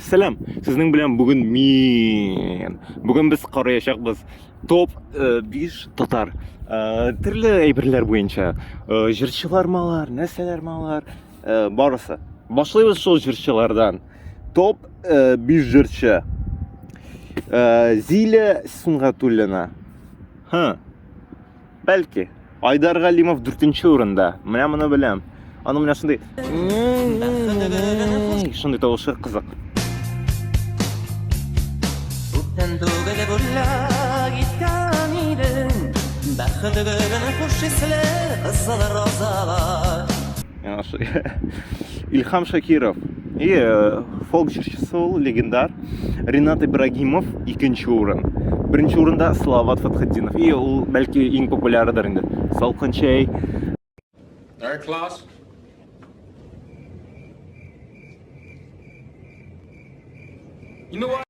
Сәлам, сезнең белән бүген мин. Бүген без караячакбыз топ 5 татар. Төрле әйберләр буенча. Җырчылар малар, нәрсәләр малар, барысы. Башлыйбыз шул җырчылардан. Топ 5 җырчы. Зилә Сөнгатуллина. Һы. Бәлки. Айдар Галимов дүртенче урында. Менә моны беләм. Аның менә шундый шундый тавышы кызык. Күптән түгел бүләк иткән идең Бәхет гөлен хуш исле кызыл розалар. Миңа ошый. Илһам Шакиров. И фолк җырчысы ул, легендар. Ринат Ибрагимов икенче урын. Беренче урында Салават Фатхетдинов. И ул бәлки иң популярыдыр инде. Салкын чәй. All right, class. You know what?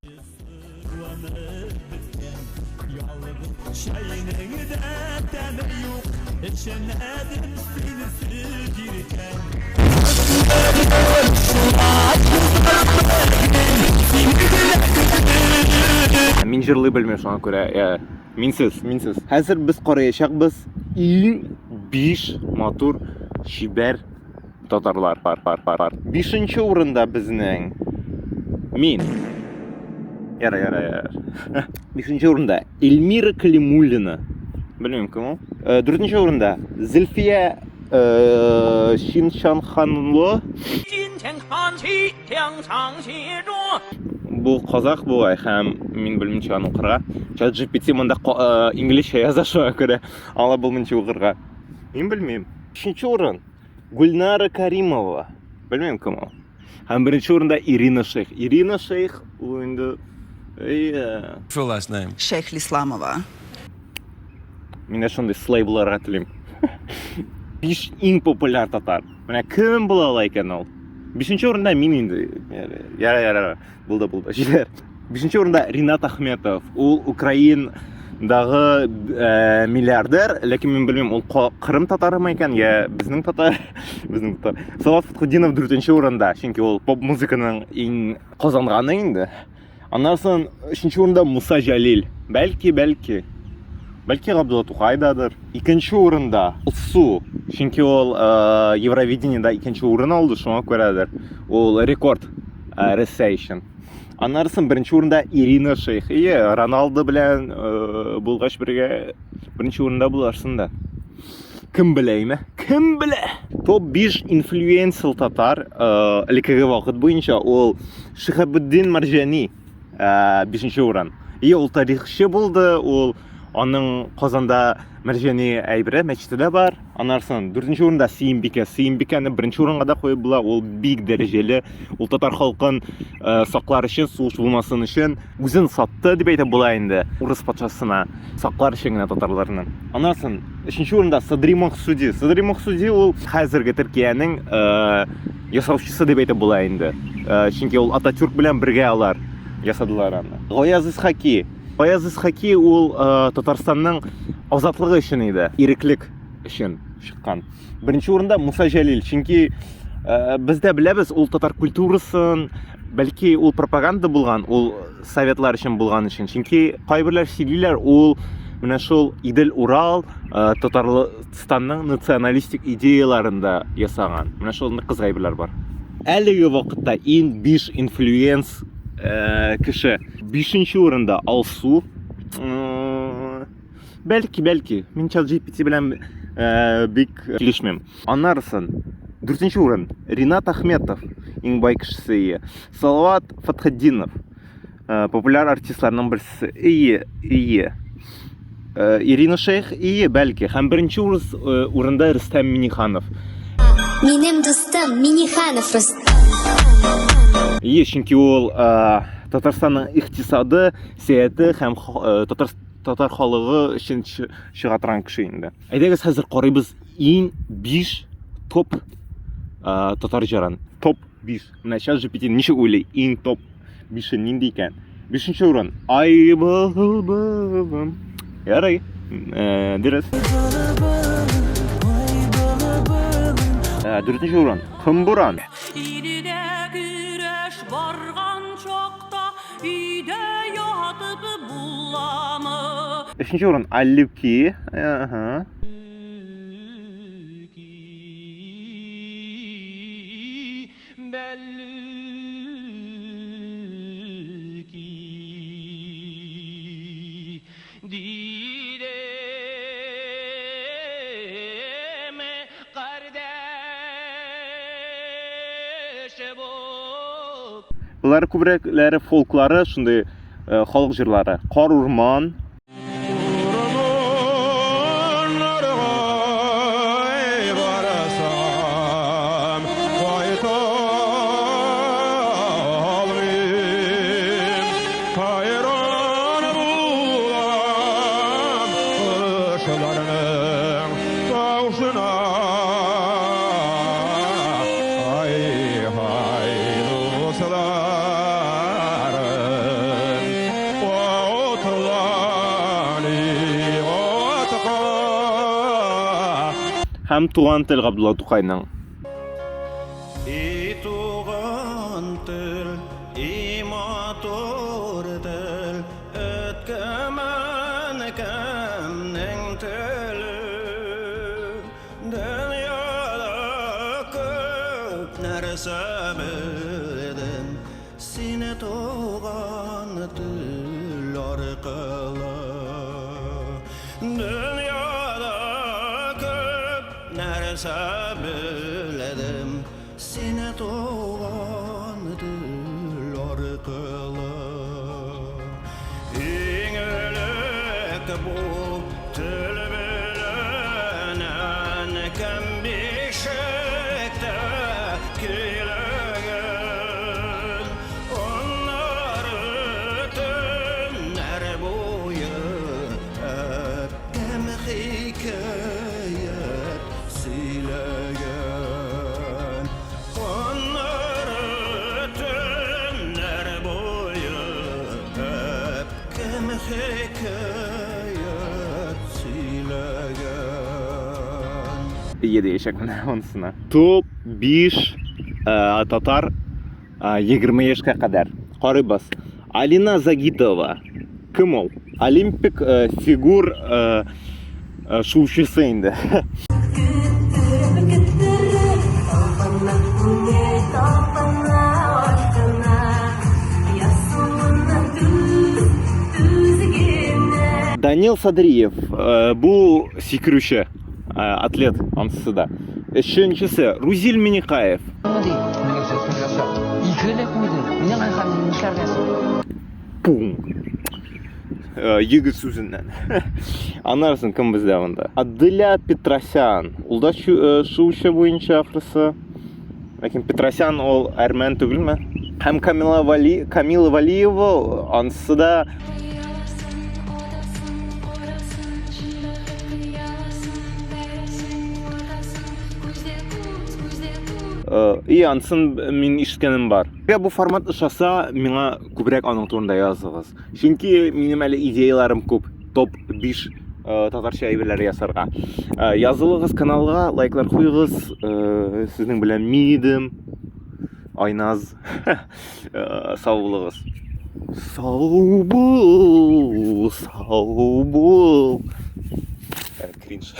Мин җырлый белмим, шуңа күрә, я, минсез, минсез. Хәзер без караячакбыз иң 5 матур чибәр татарлар. Пар, пар, пар, пар. Бишенче урында безнең мин. Яра, яра, яра. Бишенче урында Эльмира Калимуллина. Белмим кем ул. Дүртенче урында Зөлфия Шинчанханлы. Бу казах бугай һәм мин белмим аны укырга. Чат GPT монда инглизчә яза шуңа күрә аңлап булмыйча укырга. Мин белмим. Өченче урын Гульнара Каримова. Белмим кем ул. Һәм беренче урында Ирина Шейх. Ирина Шейх ул инде Әйе. Full last name. Шейхлисламова. Мин дә шундый слей буларга телим. Биш иң популяр татар. Менә кем була ала икән ул? Бишенче урында мин инде. Яра, яра. Булды, булды. Җитәр. Бишенче урында Ринат Ахметов. Ул Украиндагы э, миллиардер, ләкин мин белмим, ул Кырым татарымы икән, я безнең татар, безнең татар. Салават Фатхутдинов дүртенче урында, чөнки ул поп музыканың иң казанганы инде. Аннан соң өченче урында Муса Җәлил. Бәлки, бәлки. Бәлки Габдулла Тукайдадыр. Икенче урында Алсу, чөнки ул э, Евровидениедә икенче урын алды, шуңа күрәдер. Ул рекорд э, Рәсәй өчен. Аннан соң беренче урында Ирина Шейх. Ие, Роналдо белән э, булгач бергә беренче урында буларсың да. Кем белә, име? Кем белә? Топ 5 инфлюенсер татар э, элеккеге вакыт буенча ул Шиһабетдин Марҗани 5 урын. И ул тарихчы булды, ул аның Казанда Мәрҗани әйбере мәчете дә бар. Аннан соң 4 урында Сөембикә. Сөембикәне беренче урынга да куеп була. Ул бик дәрәҗәле. Ул татар халкын э, саклар өчен, сугыш булмасын өчен үзен сатты дип әйтеп була инде. Урыс патшасына саклар өчен генә татарларны. Аннан соң өченче урында Садри Максуди. Садри Максуди ул хәзерге Төркиянең э, ясаучысы дип әйтеп була инде. Э, чөнки ул Ататюрк белән бергә алар ясадылар аны. Гаяз Исхаки. Гаяз Исхаки ул э, Татарстанның азатлыгы өчен иде, иреклек өчен чыккан. Беренче урында Муса Җәлил, чөнки э, без дә беләбез, ул татар культурасын, бәлки ул пропаганда булган, ул советлар өчен булган өчен. Чөнки кайберләр сөйлиләр, ул менә шул Идел-Урал э, Татарстанның националистик идеяларын да ясаган. Менә шул кызык әйберләр бар. Әлеге вакытта иң 5 инфлюенс э, кеше. Бишенче урында Алсу. Бәлки, бәлки. Мин ChatGPT белән э, бик килешмим. Аннарысын дүртенче урын Ринат Ахметов, иң бай кешесе ие. Салават Фатхетдинов, э, популяр артистларның берсе. Ие, ие. Э, Ирина Шейх, ие, бәлки. Һәм беренче урыс, э, урында Рөстәм Миниханов. Минем дустым Миниханов Рөстәм. Ие, чөнки ул э, Татарстанның икътисады, сәяте һәм татар татар халыгы өчен чыга торган кеше инде. Әйдәгез хәзер карыйбыз иң 5 топ татар җырын. Топ 5. Менә ChatGPT ничек уйлый, иң топ 5-е нинди икән? Бишенче урын. Ай былбылым. Ярый. Дөрес. Дүртенче урын. Кымбуран. Илдә көрәш барган чак. Өйдә ятып буламы? Өченче урын Аллюки. Ага. Болар күбрәкләре фолклары, шундый э, халык җырлары. Кар урман. Һәм Туган тел Габдулла Тукайның. И туган тел, и матур тел, Эткемен кемнең теле? Дөньяда күп нәрсә белдем, Сине туган тел аркылы. Дөньяда күп нәрсә белдем, Сине туган тел аркылы. Иң элек бу тел белән кем бишектә көйләгән, Аннары төннәр буе әбкәм хикәят сөйләгән. Аннары төннәр буе әбкәм хикәят сөйләгән. Ие диячәк менә монысына. Топ 5 татар 20 яшькә кадәр. Карыйбыз. Алина Загитова. Кем ул? Олимпик э, фигур э, э, шуучысы инде. Данил Садриев, э, бу сикерүче э, атлет анысы да. Өченчесе Рузил Миникаев. Пум. Э, егет сүзеннән. Аннан кем бездә монда? Аделя Петросян. Ул да э, шуучы буенча ахрысы. Ләкин Петросян ул әрмән түгелме? Һәм Камила Вали, Камила Валиева анысы да Э, и ансын мин ишеткәнем бар. Әгәр бу формат ошаса, миңа күбрәк аның турында языгыз. Чөнки минем әле идеяларым күп. Топ 5 э, татарча әйберләр ясарга. Э, язылыгыз каналга, лайклар куегыз. Сезнең белән мин идем. Айназ. Сау булыгыз. Сау бул, сау бул. Кринж.